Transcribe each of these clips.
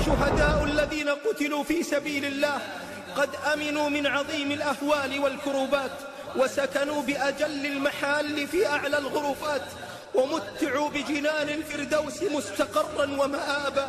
الشهداء الذين قتلوا في سبيل الله قد أمنوا من عظيم الأهوال والكروبات، وسكنوا بأجل المحال في أعلى الغرفات، ومتعوا بجنان الفردوس مستقرا ومآبا،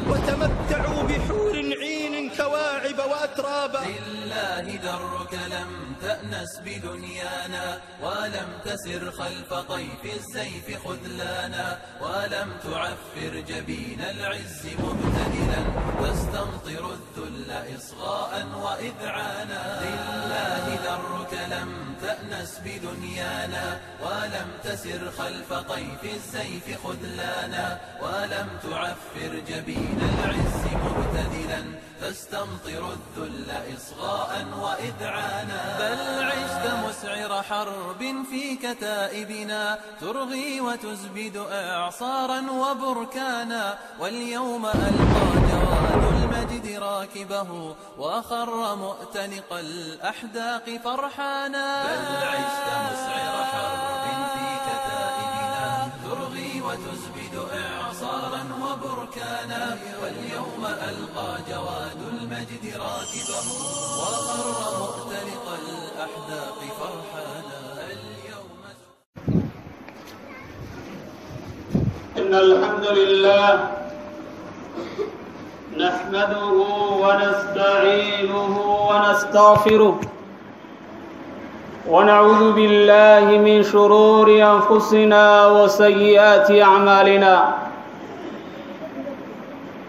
وتمتعوا بحور عين كواعب وأترابا. لله درك لم تأنس بدنيانا، ولم تسر خلف طيف السيف خذلانا، ولم تعفر جبين العز مبتدلا، تستمطر الذل إصغاء وإذعانا. لله درك لم تأنس بدنيانا، ولم تسر خلف طيف السيف خذلانا، ولم تعفر جبين العز مبتدلا، تستمطر الذل إصغاء وإذعانا. بل عشت مسعر حرب في كتائبنا، ترغي وتزبد إعصارا وبركانا، واليوم ألقى جواد المجد راكبه، وخر مؤتنق الأحداق فرحانا. بل عشت مسعر حرب في كتائبنا، ترغي وتزبد إعصارا وبركانا، واليوم ألقى جواد المجد راكبه، وخر مؤتلق الأحداق فرحانا. اليوم إن الحمد لله نحمده ونستعينه ونستغفره، ونعوذ بالله من شرور أنفسنا وسيئات أعمالنا.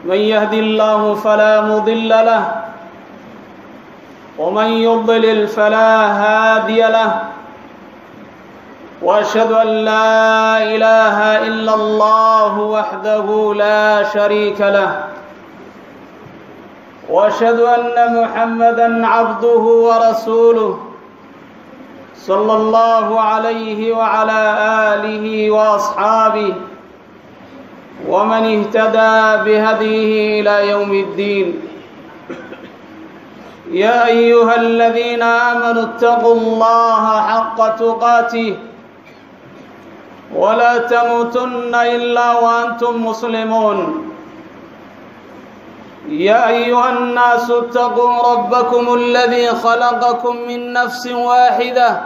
من يهد الله فلا مضل له، ومن يضلل فلا هادي له، وأشهد أن لا إله إلا الله وحده لا شريك له، وأشهد أن محمدا عبده ورسوله صلى الله عليه وعلى آله وأصحابه ومن اهتدى بهديه إلى يوم الدين. يا أيها الذين آمنوا اتقوا الله حق تقاته ولا تموتن إلا وأنتم مسلمون. يا أيها الناس اتقوا ربكم الذي خلقكم من نفس واحدة،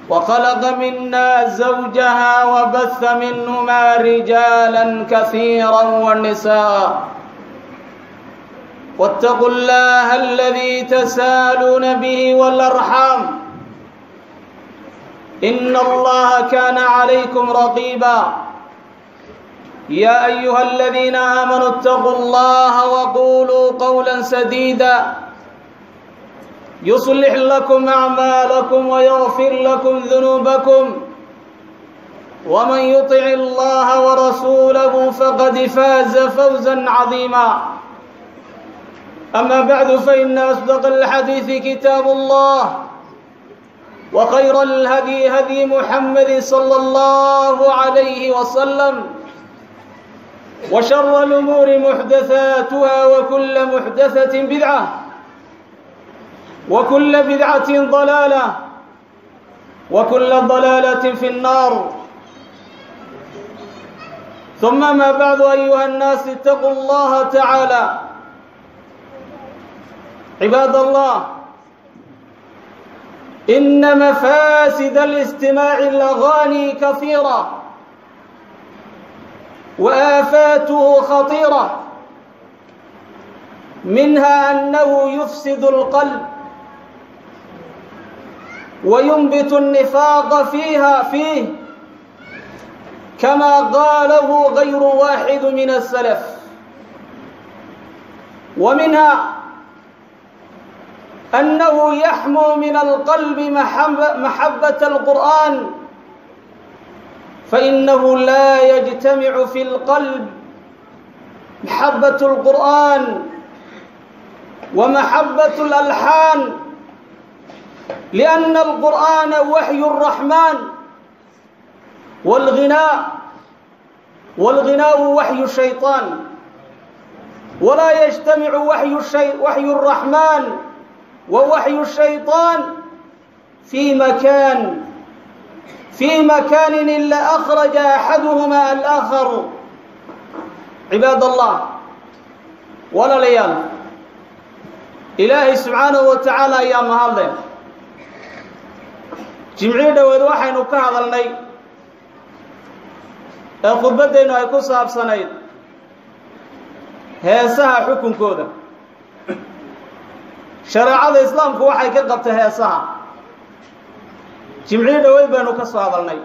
وخلق منا زوجها، وبث منهما رجالا كثيرا ونساء، واتقوا الله الذي تسالون به والأرحام، إن الله كان عليكم رقيبا. يا أيها الذين آمنوا اتقوا الله وقولوا قولا سديدا، يصلح لكم أعمالكم ويغفر لكم ذنوبكم، ومن يطع الله ورسوله فقد فاز فوزا عظيما. أما بعد، فإن أصدق الحديث كتاب الله، وخير الهدي هدي محمد صلى الله عليه وسلم، وشر الأمور محدثاتها، وكل محدثة بدعة، وكل بدعة ضلالة، وكل ضلالة في النار. ثم ما بعد، أيها الناس اتقوا الله تعالى. عباد الله، إن مفاسد الاستماع الأغاني كثيرة وآفاته خطيرة، منها أنه يفسد القلب وينبت النفاق فيه، كما قاله غير واحد من السلف. ومنها أنه يحمو من القلب محبة القرآن، فإنه لا يجتمع في القلب محبة القرآن ومحبة الألحان، لأن القرآن وحي الرحمن، والغناء وحي الشيطان، ولا يجتمع وحي الرحمن ووحي الشيطان في مكان إلا أخرج أحدهما الآخر. عباد الله، Walaalayaal, Ilaahay subxaanahu wa tacaala ayaa mahadle. Jimcii dhoweed waxaynu ka hadalnay ee khudbaddaynu ay ku saabsanayd heesaha xukunkooda. Shareecada islaamku waxay ka qabtay heesaha. Jimcii dhoweed baynu ka soo hadalnay.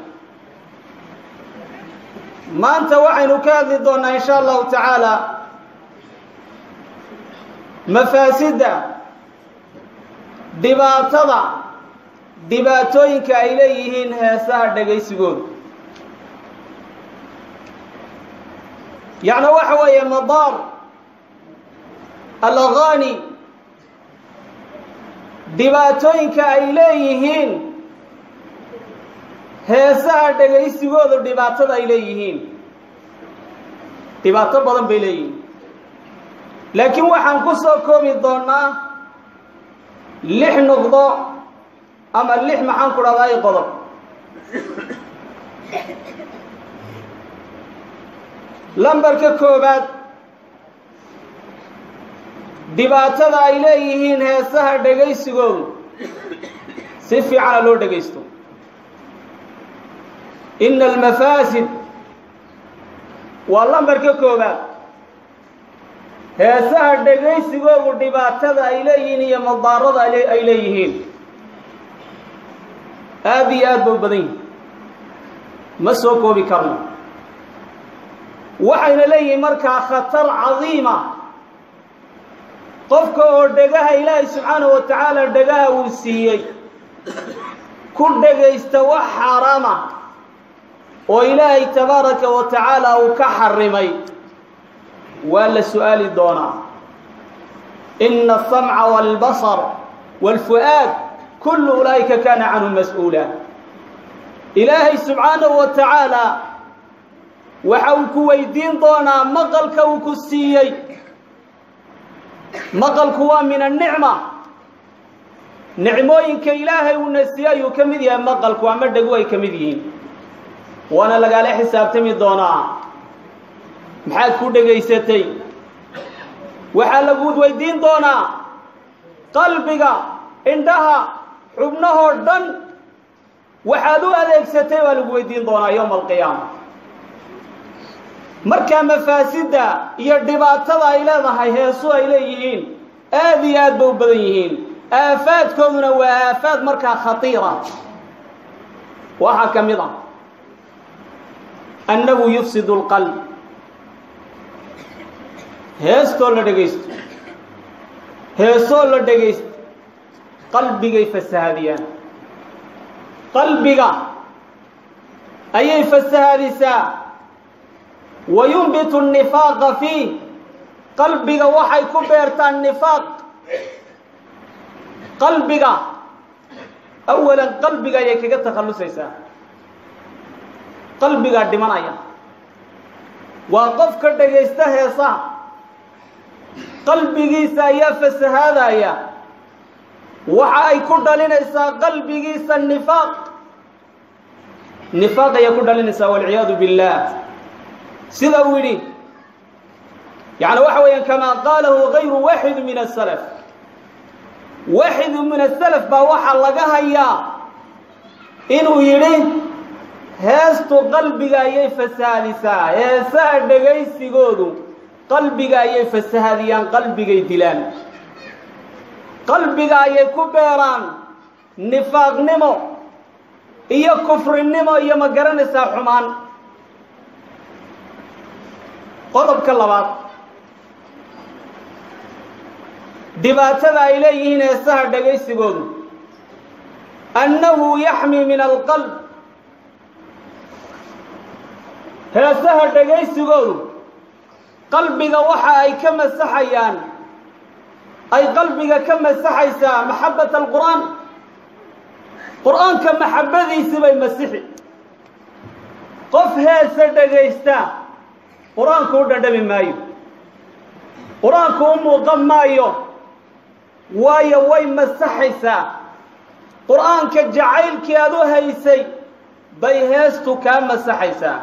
Maanta waxaynu ka hadli doonnaa insha allahu tacaala mafaasidda, dhibaatada, dhibaatooyinka ay leeyihiin heesaha dhegaysigooda. Yacni waxa weeye madaar alaghaani, dhibaatooyinka ay leeyihiin heesaha dhegaysigoodu, dhibaatada ay leeyihiin dhibaato badan bay leeyihiin. Laakiin waxaan ku soo koobi doonnaa 6 nuqdo ama 6 maxaan ku dhahdaa qodob. Lambarka koobaad, dhibaatada ay leeyihiin heesaha dhegaysigoodu si fiicana loo dhegaysto. Ina almafaasid waa lambarka koobaad. Heesaha dhegaysigoodu dhibaatada ay leeyihiin iyo madaarada ay leeyihiin aad iyo aad ba u badan yihin, ma soo koobi karno. Waxayna leeyihiin markaa khatar cadiima. Qofka oo dhegaha Ilaahay subxaanahu wa tacaala dhegaha uu siiyey ku dhegaysta wax xaaraama oo Ilaahay tabaaraka wa tacaala uu ka xarimay, waa la su'aali doonaa. Ina asamca waalbasar waalfu'aad kullu ulaa'ika kaana canhu mas-uula. Ilaahay subxaanahu wa tacaala waxa uu ku weydiin doonaa maqalka uu ku siiyey. Maqalku waa min annicma, nicmooyinka Ilaahay uuna siiyey ayuu ka mid yahay maqalku, ama dhegu ay ka mid yihiin. Waana lagaala xisaabtami doonaa maxaad ku dhegaysatay. Waxaa lagu weydiin doonaa qalbiga, indhaha, xubnahoo dhan waxaad u adeegsatay baa lagu weydiin doonaa yowma alqiyaama. Markaa mafaasidda iyo dhibaatada ay leedahay heesu ay leeyihiin aad iyo aad ba u badan yihiin. Aafaadkooduna waa aafaad markaa khatiira. Waxaa ka mid ah annahu yufsidu alqalb. Heestoo la dhegaysto, heesoo la dhegaysto qalbigay fasahaadiyaan. Qalbiga ayay fasahaadisaa. Wa yunbitu annifaaqa fiih, qalbiga waxay ku beertaan nifaaq. Qalbiga awalan qalbiga ayay kaga takhallusaysaa, qalbigaa dhimanaya. Waa qofka dhegaysta heesaha, qalbigiisa ayaa fasahaadaya. Waxa ay ku dhalinaysaa qalbigiisa nifaaq, nifaaq ayay ku dhalinaysaa walciyaadu billaah. Sida uu yidhi, yacni waxa weeyaan kamaa qaalahu gayru waaxidu min asalaf. Waaxidu min asalaf baa waxaa laga hayaa inuu yidhi heestu qalbiga ayay fasahaadisaa. Heesaha dhegaysigoodu qalbiga ayay fasahaadiyaan, qalbigay dilaan, qalbiga ayay ku beeraan nifaaqnimo iyo kufrinimo iyo ma garanaysaa xumaan. Qodobka labaad, dhibaatada ay leeyihiin heesaha dhegaysigoodu annahu yaxmi min alqalb. Heesaha dhegaysigoodu qalbiga waxa ay ka masaxayaan, ay qalbiga ka masaxaysaa maxabbata alqur'aan. Qur'aanka maxabbadiisi bay masixi. Qof heesa dhegaysta qur-aanku u dhadhami maayo, qur-aanku u muuqan maayo, waayo way masaxaysaa. Qur'aanka jacaylkii aad u haysay bay heestu kaa masaxaysaa.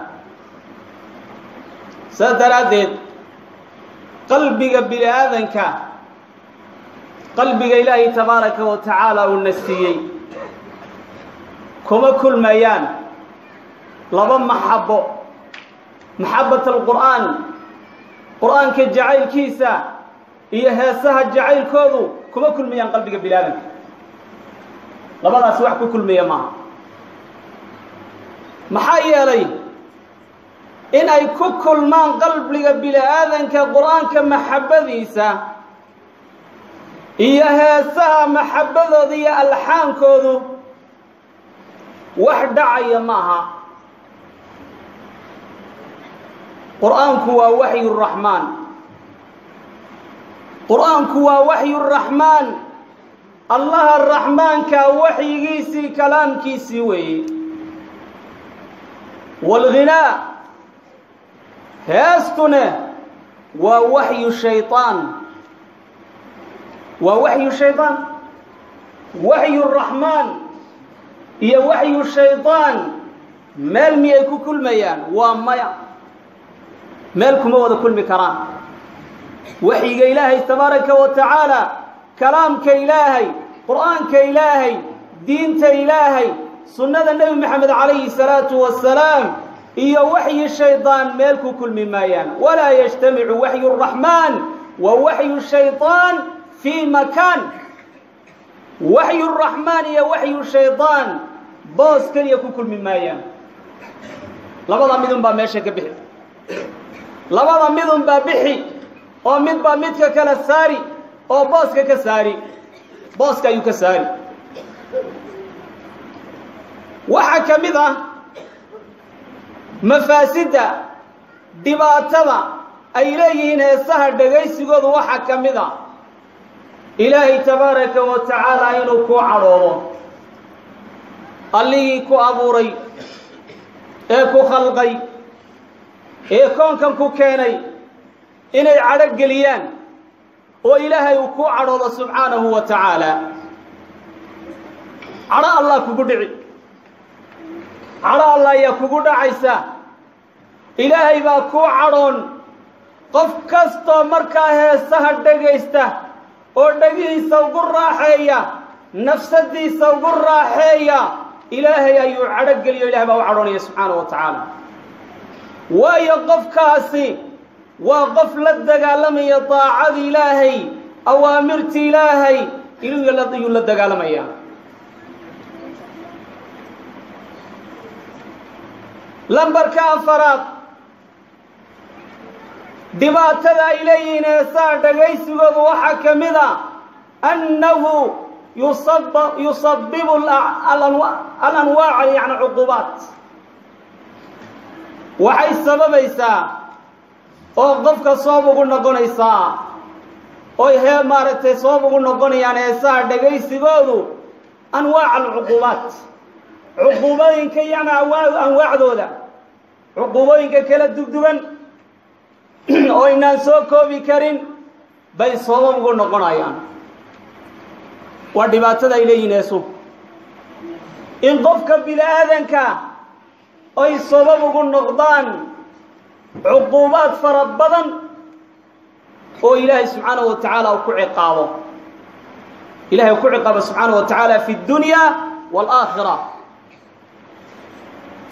Saas daraaddeed Qalbiga bini aadanka, qalbiga Ilaahay tabaaraka wa tacaala uu na siiyey, kuma kulmayaan laba maxabo: maxabbat alqur'aan, qur'aanka jacaylkiisa, iyo heesaha jacaylkoodu kuma kulmayaan qalbiga bini aadanka. Labadaasi wax ku kulmaya maaha. Maxaa yeelay, in ay ku kulmaan qalbiga bini aadanka qur-aanka maxabbadiisa iyo heesaha maxabbadooda iyo alxaankoodu wax dhacaya maaha. Qur-aanku waa waxyu raxmaan, qur-aanku waa waxyu raxmaan, Allaha raxmaanka waxyigiisii, kalaamkiisii weeye. Waalghinaa, heestune, waa waxyu shayطaan, waa waxyu shayطaan. Waxyu raxmaan iyo waxyu shayطaan meel miyay ku kulmayaan? Waa maya, meel kuma wada kulmi karaan. Waxyiga Ilaahay tabaaraka wa tacaala, kalaamka Ilaahay, qur'aanka Ilaahay, diinta Ilaahay, sunnada Nebi Maxamed calayhi salaatu wasalaam iyo waxyi shaydaan meel ku kulmi maayaan. Walaa yajtamicu waxyu raxmaan wa waxyu shayطaan fii makaan. Waxyu raxmaan iyo waxyu shaydaan boos keliya ku kulmi maayaan. Labada midun baa meesha ka bixi, labada midun baa bixi, oo mid baa midka kala saari, oo booska ka saari, booska ayuu ka saari. Waxaa ka mid ah mafaasidda, dhibaatada ay leeyihiin heesaha dhegaysigoodu, waxaa ka mid ah Ilaahay tabaaraka wa tacaala inuu ku cadhoodo. Allihii ku abuuray ee ku khalqay ee koonkan ku keenay inay cadho geliyaan oo Ilaahay uu ku cadhoodo subxaanahu wa tacaala. Cadho Allah kugu dhici, cadho Allah ayaa kugu dhacaysa, Ilaahay baa kuu cadhoon. Qof kastoo markaa heesaha dhegaysta oo dhegihiisa ugu raaxeeya, nafsadiisa ugu raaxeeya, Ilaahay ayuu cadho geliyo, Ilahay baa u cadhoonaya subxaanahu wa tacaala. Waayo, qofkaasi waa qof la dagaalamaya daacada Ilaahay, awaamirta Ilaahay ayuu la dagaalamaya. Lambarka afaraad, dhibaatada ay leeyihiin heesaha dhagaysigoodu waxaa ka mid a annahu yusabibu alanwaaca, yani cuquubaat. Waxay sababaysaa oo qofka sabab ugu noqonaysaa oy hee maaragtay sabab ugu noqonayaan heesaha dhagaysigoodu anwaac alcuquubaat, cuquubooyinka, yani anwaacdooda, cuquubooyinka kala dugdugan oo aynaan soo koobi karin bay sabab ugu noqonayaan. Waa dhibaatada ay leeyihin heesu, in qofka bini aadanka ay sabab ugu noqdaan cuquubaad fara badan oo Ilaahay subxaanahu wa tacaala uu ku ciqaabo, Ilahay uu ku ciqaabo subxaanahu wa tacaala fi اdunya wاlaakhira,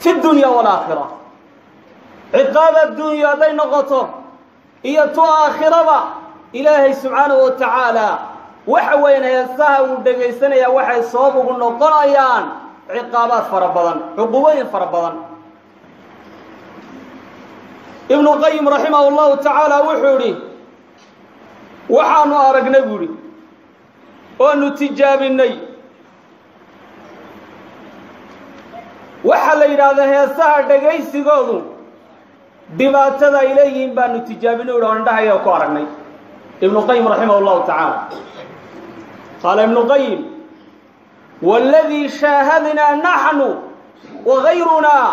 fi اdunya wاlaakhira. Ciqaab addunya hadday noqoto iyo tu aakhiraba, Ilaahay subxaanahu wa tacaala waxa weyan heesaha uu dhegaysanaya waxay sabab ugu noqonayaan ciqaabaad fara badan, cuquubooyin fara badan. Ibnu Qayim raximah llahu tacaala wuxuu idhi: waxaanu aragnay, buu idhi, oonu tijaabinay waxaa la yidhaahdaa heesaha dhegaysigoodu dhibaatada ay leeyihiin baanu tijaabinay, uhi, indhahayaa ku aragnay. Ibnu Qayim raximah llahu tacaala qaala, Ibnu Qayim: "Waladii shaahadnaa naxnu wagayrunaa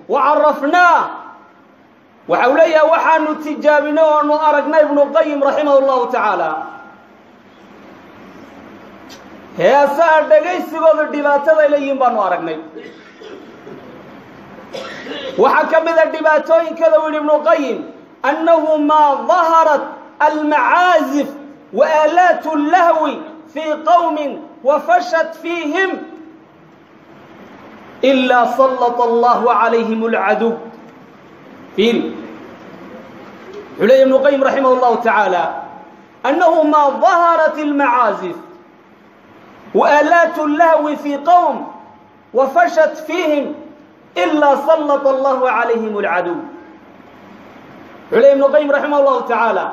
wacarafnaah." Waxa uu leeyahay waxaanu tijaabinay oonu aragnay, Ibnu Qayim raximah llahu tacaala, heesaha dhegaysigoodu dhibaatada ay leeyihiin baanu aragnay. Waxaa ka mid a dhibaatooyinkada, uu yidhi Ibnu Qayim, annahu maa daharat almacaazif wa aalaatu allahwi fii qowmin wafashat fiihim ilaa sallata allahu calayhim alcaduw. Fiiri, wuxuu leeyahy ibnu qayim raximah allahu tacaala annahu maa daharat almacaazif wa aalaatu allahwi fii qowm wafashat fiihim ilaa sallata allahu calayhim alcaduw. Wuxuu leeyahy ibnu qayim raximah allahu tacaala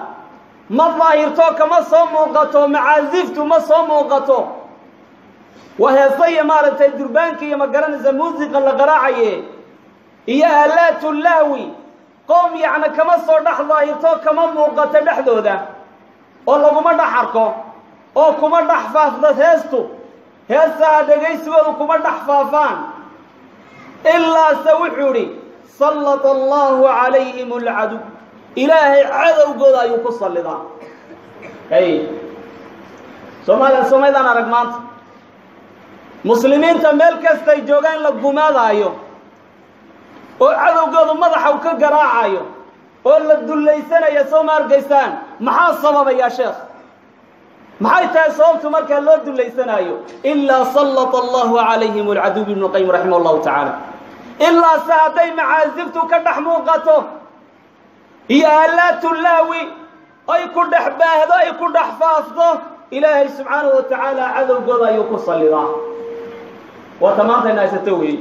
ma daahirto, kama soo muuqato macaasiftu, ma soo muuqato waa heesa iyo maaragtay durbaanka iyo ma garanaysa muusiqa la qaraacaye iyo aalaatu lahwi, qoom yacna kama soo dhex daahirto, kama muuqato dhexdooda oo laguma dhex arko oo kuma dhex faafda heestu, heesaha dhegaysigoodu kuma dhex faafaan. Ilaase wuxuu idhi sallata allahu calayhim alcaduw, ilaahay cadowgooda ayuu ku sallidaa. Ay Soomaaliya, Soomaydaan arag maanta muslimiinta meel kastay joogaan la gumaadaayo oo cadowgoodu madaxa u ka garaacayo oo la dullaysanaya, soo ma arkaysaan? Maxaa sababayaa sheekh? Maxay tahay sababtu markaa loo dullaysanaayo? Ilaa sallata allahu calayhim alcaduw. Ibnu qayim raximah allahu tacaala, ilaa se hadday macaasiftu ka dhex muuqato iyo aalaatu lahwi ay ku dhex baahdo, ay ku dhex faafto, ilaahay subxaanahu wa tacaala cadowgooda ayuu ku sallidaa. Waa ta maantayna haysato weeye,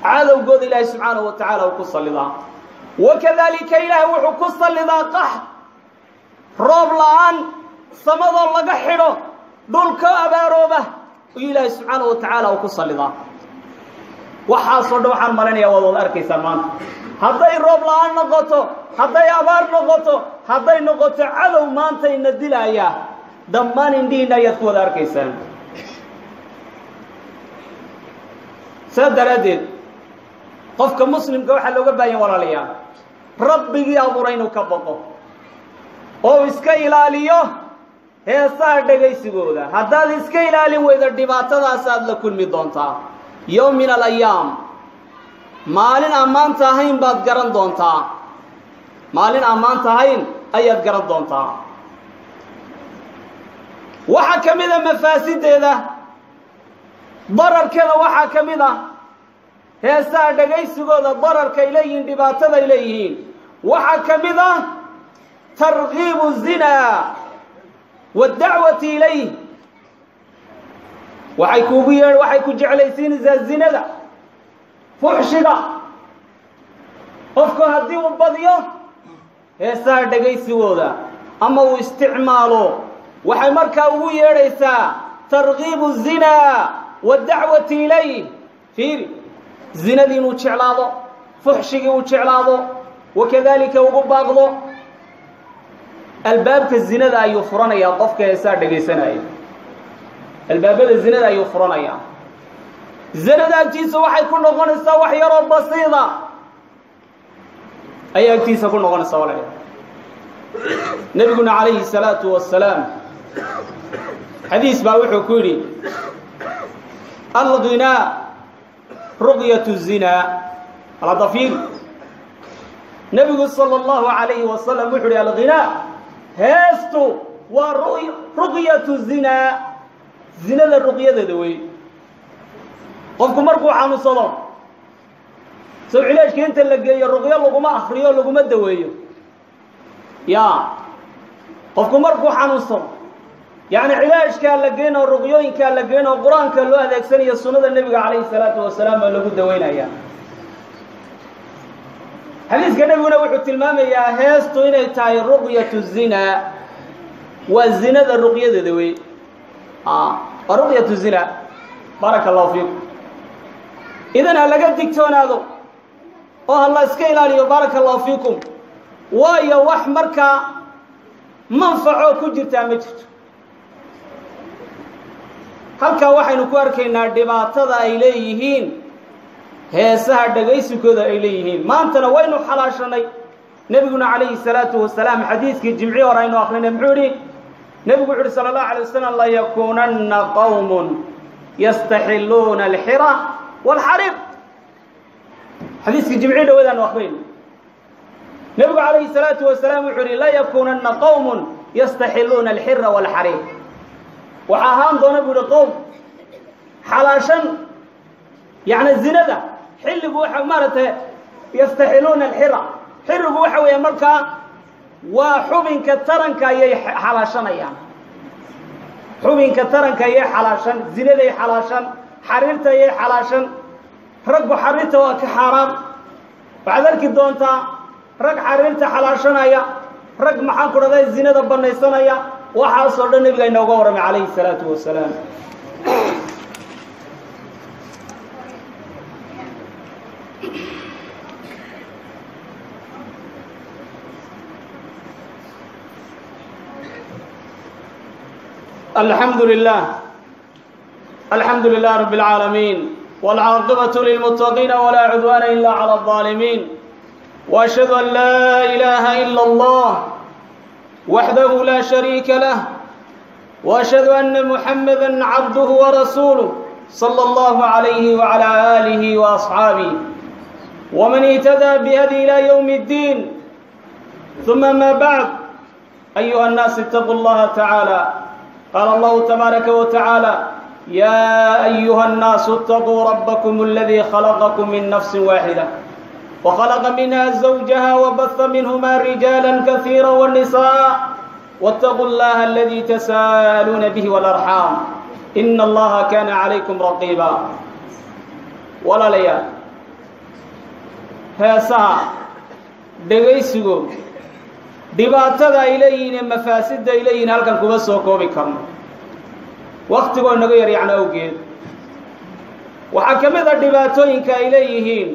cadowgooda ilaahay subxaanahu wa tacaala uu ku sallidaa. Wakadalika ilaahay wuxuu ku sallidaa qax, roob la'aan, samadoo laga xidho, dhulka abaarooba ayuu ilaahay subxaanahu wa tacaala uu ku sallidaa. Waxaasoo dhan waxaan malaynayaa waad wada arkaysaan maanta. Hadday roob la'aan noqoto, hadday abaar noqoto, hadday noqoto cadow maantayna dilaayaa, dhammaan indhihiinna ayaad ku wada arkaysaan. Saa daraaddeed qofka muslimka waxaa looga baahan walaalayaa rabbigii abuuray inuu ka baqo oo iska ilaaliyo heesaha dhegaysigooda. Haddaad iska ilaalin weydo dhibaatadaas aad la kulmi doontaa yowm min alayaam. Maalin aan maanta ahayn baad garan doontaa, maalin aan maanta ahayn ayaad garan doontaa. Waxaa ka mid a mafaasideeda, dararkeeda, waxaa ka mid ah heesaha dhegaysigooda dararkay leeyihiin, dhibaataday leeyihiin. Waxaa ka mid ah targiibu zinaa waddacwati ilayh. Waxay kuugu yee, waxay ku jeclaysiinaysaa zinada, fuxshiga. Qofku haddii uu badiyo heesaha dhegaysigooda ama uu isticmaalo, waxay markaa ugu yeedhaysaa targiibu zinaa waddacwati ilayh. Fiiri, zinadii inuu jeclaado, fuxshigii uu jeclaado, wakadalika ugu baaqdo. Albaabka zinada ayuu furanayaa qofka heesaha dhegaysanaya, albaabada zinada ayuu furanayaa. Zinada agtiisa waxay ku noqonaysaa wax yaroo basiida ayay agtiisa ku noqonaysaa walaalayaal. Nebiguna calayhi salaatu wasalaam xadiis baa wuxuu ku yidhi alghinaa ruqyatu zinaa. Aladafiir, nebigu sala allahu calayhi wasalam wuxuu yidhi alghinaa, heestu waa ruqyatu zinaa, zinada ruqyadeeda wey. Qofku markuu xanuunsado, sow cilaajka inta la geeyo ruqyo laguma akriyo, laguma daweeyo? Ya qofku markuu xanuunsado, yacni cilaajkaa la geynoo, ruqyooyinkaa la geynoo, qur-aanka loo adeegsanayo, sunnada nebiga calayhi salaatu wasalaam baa lagu daweynaya. Xadiiska nebiguna wuxuu tilmaamayaa heestu inay tahay ruqyatu zinaa, waa zinada ruqyadeeda wey, waa ruqyatu zinaa. Baaraka allahu fiikum. Idan ha laga digtoonaado oo ha la iska ilaaliyo, baaraka allahu fiikum. Waayo wax markaa manfacoo ku jirtaa ma jirto. Halkaa waxaynu ku arkaynaa dhibaatada ay leeyihiin heesaha dhegaysigooda ay leeyihiin. Maantana waynu xalaashanay. Nebiguna calayhi salaatu wasalaam xadiiskii jimci hore aynu akrinay muxuu idhi? Nebigu wuxu uhi sala allahu alay wasalam layakuunanna qowmun yastaxilluuna alxira waalxariir. Xadiiskii jimci dhawadaanu akrinayno. Nebigu calayhi salaatu wasalaam wuxuu yidhi: "La yakuunanna qowmun yastaxiluuna alxira waalxariir." Waxaa ahaan doona, buu yihi, qowm xalaashan, yacni zinada. Xilligu waxa maaragtay yastaxiluuna alxira. Xirigu waxa weeye markaa waa xubinka taranka ayay xalaashanayaan, xubinka taranka ayay xalaashan, zinaday xalaashan, xariirta ayay xalaashan. Raggu xariirta waa ka xaaraam. Waxaad arki doontaa rag xariirta xalaashanaya, rag, maxaan ku dhahday, zinada banaysanaya. Waxaasoo dhan nebiga inooga warramay calayhi salaatu wasalaam. الحمد لله، الحمد لله رب العالمين، والعاقبة للمتقين، ولا عدوان إلا على الظالمين، وأشهد أن لا إله إلا الله وحده لا شريك له، وأشهد أن محمدا عبده ورسوله، صلى الله عليه وعلى آله وأصحابه ومن اهتدى بهدي إلى يوم الدين، ثم ما بعد. أيها الناس، اتقوا الله تعالى. قال الله تبارك وتعالى: "يا أيها الناس اتقوا ربكم الذي خلقكم من نفس واحدة وخلق منها زوجها وبث منهما رجالا كثيرا والنساء، واتقوا الله الذي تساءلون به والأرحام، إن الله كان عليكم رقيبا." Walaalayaal, heesaha dhegaysigu dhibaatada ay leeyihiin ee mafaasidda ay leeyihiin halkan kuma soo koobi karno, waktigoo inaga yar yacna awgeed. Waxaa ka mid a dhibaatooyinka ay leeyihiin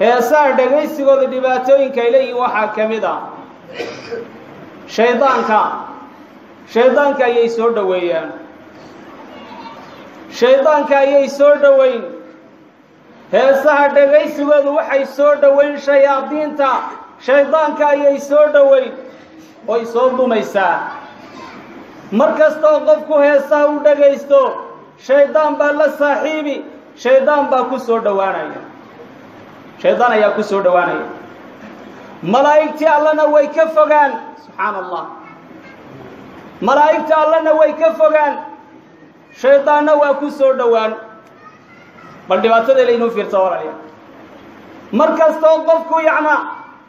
heesaha dhegaysigooda, dhibaatooyinka ay leeyihiin waxaa ka mid ah shaydaanka. Shaydaanka ayay soo dhoweeyaan, shaydaanka ayay soo dhoweyn. Heesaha dhegaysigoodu waxay soo dhoweyn shayaadiinta, shaydaanka ayay soo dhoweyn, oy soo dumaysaa. Mar kastoo qofku heesaha u dhegaysto, shaydaan baa la saaxiibi, shaydaan baa ku soo dhowaanaya, shaydaan ayaa ku soo dhowaanaya. Malaa'igtii allana way ka fogaan. Subxaana Allah, malaa'igta allana way ka fogaan, shaydaanna waa ku soo dhowaan. Bal dhibaatada laynuu fiirsa, walaalayaal. Mar kastoo qofku yacna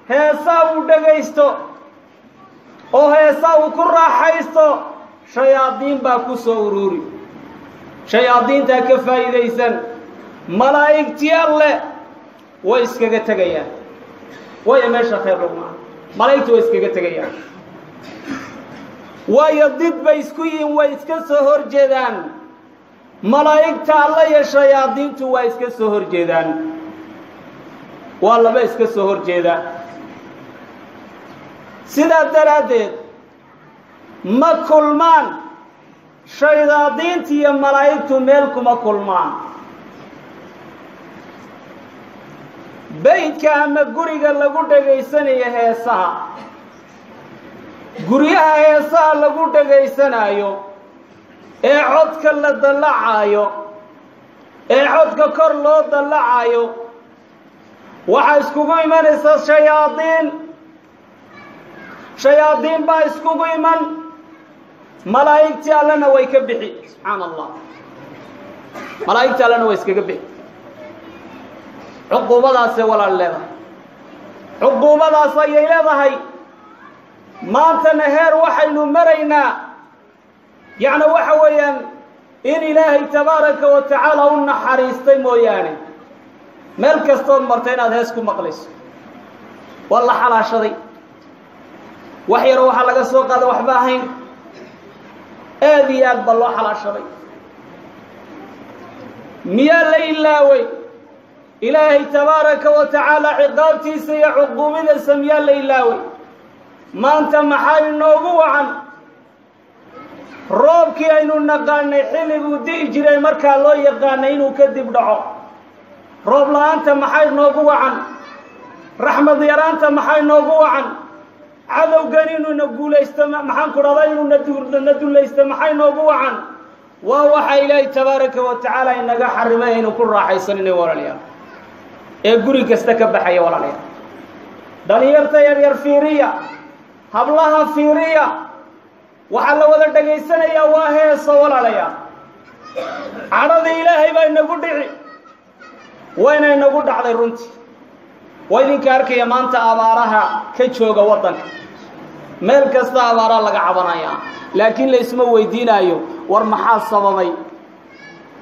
heesaa uu dhegaysto oo heesaa uu ku raaxaysto, shayaadiin baa ku soo uruuri, shayaadiintaa ka faa'iidaysan. Malaa'igtii alle way iskaga tegayaan, waayo meesha khayr laguma. Malaa'igti way iskaga tegayaan, waayo did bay isku yihiin, way iska soo hor jeedaan. Malaa'igta alla iyo shayaadiintu waa iska soo hor jeedaan, waa laba iska soo hor jeeda. Sidaa daraaddeed ma kulmaan shaydaadiinta iyo malaa'igtu, meel kuma kulmaan. Beydka ama guriga lagu dhagaysanayo heesaha, guryaha heesaha lagu dhagaysanaayo ee codka la dallacaayo, ee codka kor loo dallacayo, waxaa iskugu imanaysa shayaadiin. Shayaadiin baa iskugu iman, malaa'igtii allana way ka bixi. Subxaana Allah, malaa'igtii allana way iskaga bixi. Cuquubadaasay walaal leedahay, cuquubadaas ayay leedahay. Maantana heer waxaynu maraynaa, yacni waxa weeyaan, in Ilaahay tabaaraka wa tacaala u naxariistay mooyaane, meel kastood marta inaad hees ku maqlayso. Waa la xalaashaday, wax yaroo waxaa laga soo qaada waxba ahayn, aad iyo aad baa loo xalaashaday. Miyaa la ilaaway Ilaahay tabaaraka wa tacaala ciqaabtiisa iyo cuquubadiisa? Miyaa la ilaaway? Maanta maxaa inoogu wacan? Roobkii aynu naqaanay xilliguu di'i jiray markaa loo yaqaanay inuu kadib dhaco. Roob la'aanta maxaa inoogu wacan? Raxmad yaraanta maxaa inoogu wacan? Cadowgan inuu na guulaysto, maxaan ku dhahdaa, inuu na dullaysto, maxaa inoogu wacan? Waa waxa Ilaahay tabaaraka wa tacaala inaga xarimay aynu ku raaxaysaninay, walaalayaal, ee guri kasta ka baxaya, walaalayaal. Dhalinyarta yaryar fiiriya, hablaha fiiriya, waxaa la wada dhegaysanayaa waa heeso walaalayaal. Cadhada Ilaahay baa inagu dhici, wayna inagu dhacday runtii. Waa idinka arkaya maanta abaaraha ka jooga waddanka, meel kasta abaaraa laga cabanayaa, laakiin la isma weydiinaayo war maxaa sababay,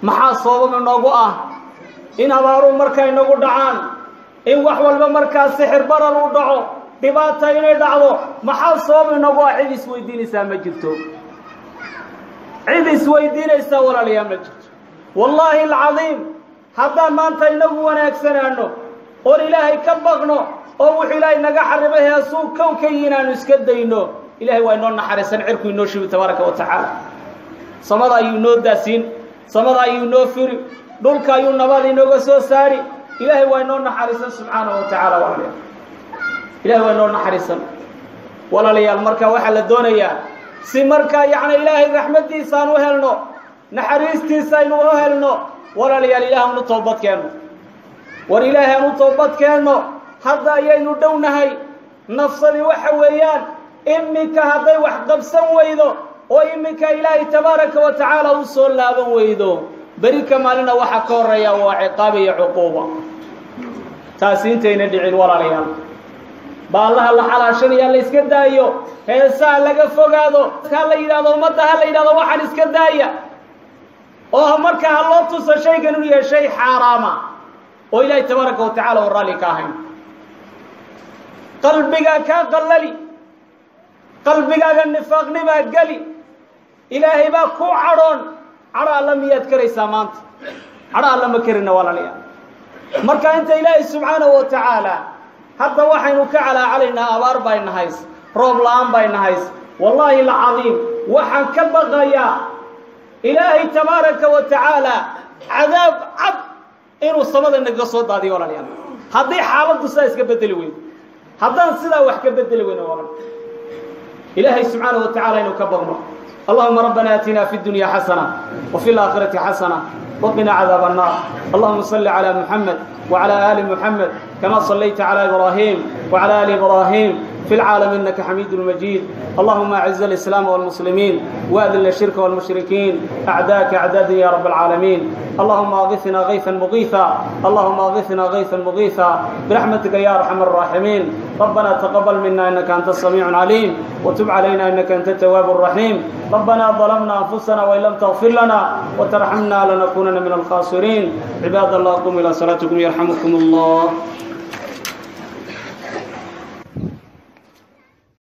maxaa sabab inoogu ah in abaaruhu markaa inagu dhacaan, in wax walba markaa sixir barar u dhaco, dhibaata inay dhacdo, maxaa sabab inoogu ah? Cid isweydiinaysaa ma jirto, cid isweydiinaysaa walaalayaal ma jirto. Wallaahi alcadiim, haddaan maanta inagu wanaagsanaano oon Ilaahay ka baqno oo wuxuu Ilaahay naga xarimay heesuu kow ka yihiin aanu iska dayno, Ilahay waa inoo naxariisan, cirku inoo shubi tabaaraka wa tacaala, samada ayuu inoo daasiin, samada ayuu inoo furi, dhulka ayuu nabad inooga soo saari. Ilaahay waa inoo naxariisan subxaanahu wa tacaala walaalayaal, Ilahay waa inoo naxariisan walaalayaal. Marka waxaa la doonayaa si markaa yacni Ilaahay raxmaddiisa aan u helno, naxariistiisa aynu u helno walaalayaal, Ilaah aan u toobad keenno, war Ilaahay aan u toobad keenno. Hadda ayaynu dhownahay, nafsadii waxa weeyaan iminka hadday wax qabsan weydo oo iminka Ilaahay tabaaraka wa tacaala u soo laaban weydo, beri ka maalina waxaa ka horreeya waa ciqaab iyo cuquuba. Taasi intayna dhicin walaalayaal, baallaha la xalaashanaya la iska daayo, heesaha laga fogaado, ha la yidhahdo ummadda, ha la yidhahdo waxaan iska daaya, oo markaa ha loo tuso shaygan inuu yahay shay xaaraama oo Ilaahay tabaaraka wa tacaala oo raalli ka ahayn. Qalbigaa kaa qallali, qalbigaaga nifaaqnimaa geli, Ilaahay baa ku cadhoon. Cadho alla miyaad karaysaa maanta? Cadho alla ma karina walaalayaal. Marka inta Ilaahay subxaanahu wa tacaala, hadda waxaynu ka calaacalaynaa abaar bay nahays, roob la'aan bay nahays. Wallaahi alcadiim, waxaan ka baqayaa Ilaahay tabaaraka wa tacaala cadaab cad inuu samada naga soo daadiyo walaalayaal, haddii xaaladdu sidaa iska bedeli weydo, haddaan sidaa wax ka bedeli weyno walaal. Ilaahay subxaanahu wa tacala inuu ka baqno. اللهم ربنا آتنا في الدنيا حسنة وفي الآخرة حسنة وقنا عذاب النار. اللهم صل على محمد وعلى آل محمد كما صليت على إبراهيم وعلى آل إبراهيم في العالم إنك حميد مجيد. اللهم أعز الإسلام والمسلمين وأذل الشرك والمشركين، أعداءك أعداء يا رب العالمين. اللهم أغثنا غيثا مغيثا، اللهم أغثنا غيثا مغيثا برحمتك يا أرحم الراحمين. ربنا تقبل منا إنك أنت السميع العليم، وتب علينا إنك أنت التواب الرحيم. ربنا ظلمنا أنفسنا وإن لم تغفر لنا وترحمنا لنكونن من الخاسرين. عباد الله، قوموا إلى صلاتكم يرحمكم الله.